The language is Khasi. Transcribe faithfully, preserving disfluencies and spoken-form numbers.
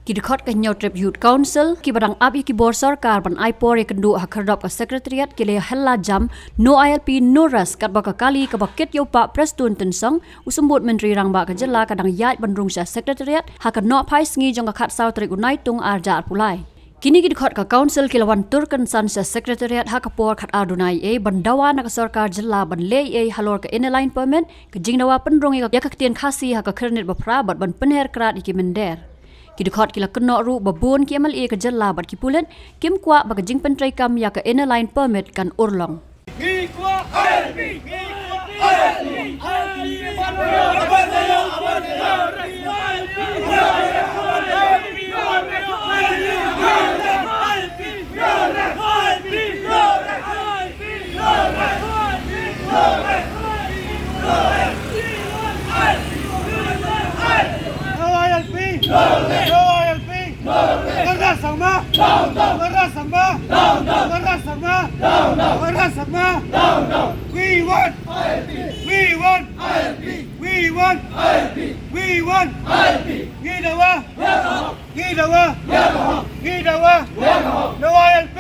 Ki dkhot ka Hynñiewtrep Youth Council, kiba dang ap ïa ki bor sorkar ban ai por ïakynduh ha khyrdop ka Secretariat, ki la ïa hella jam, no I L P, no rest, katba ka kali kaba kit ïa u Bah Prestone Tynsong, u Symbud Myntri Rangbah ka jylla, ka dang ïaid ban rung sha Secretariat ha ka nohphai sngi jong ka khatsaw tarik u Naitung arhajar arphew lai. Kine ki dkhot ka Council ki la wan tur kynsan sha Secretariat ha ka por khatar duna eiei ban dawa na ka sorkar jylla ban leh eiei halor ka Inner Line Permit, ka jingdawa pynrung ïa ka ktien Khasi ha ka Khyrnit Baphra bad ban pynher krad ïa ki mynder. Ki dkhot ki la kynnoh ruh ba bun ki M L A ka jylla bad ki pulit kim kwah ba ka jingpyntreikam ïa ka Inner Line Permit kan urlong. No I L P! No I L P! Down, down! Down, down! Down, down! Down, down! Down, down! Down, down! We want! We want! We want! We want! Ngi dawa! Ngi dawa! Ngi dawa! No I L P!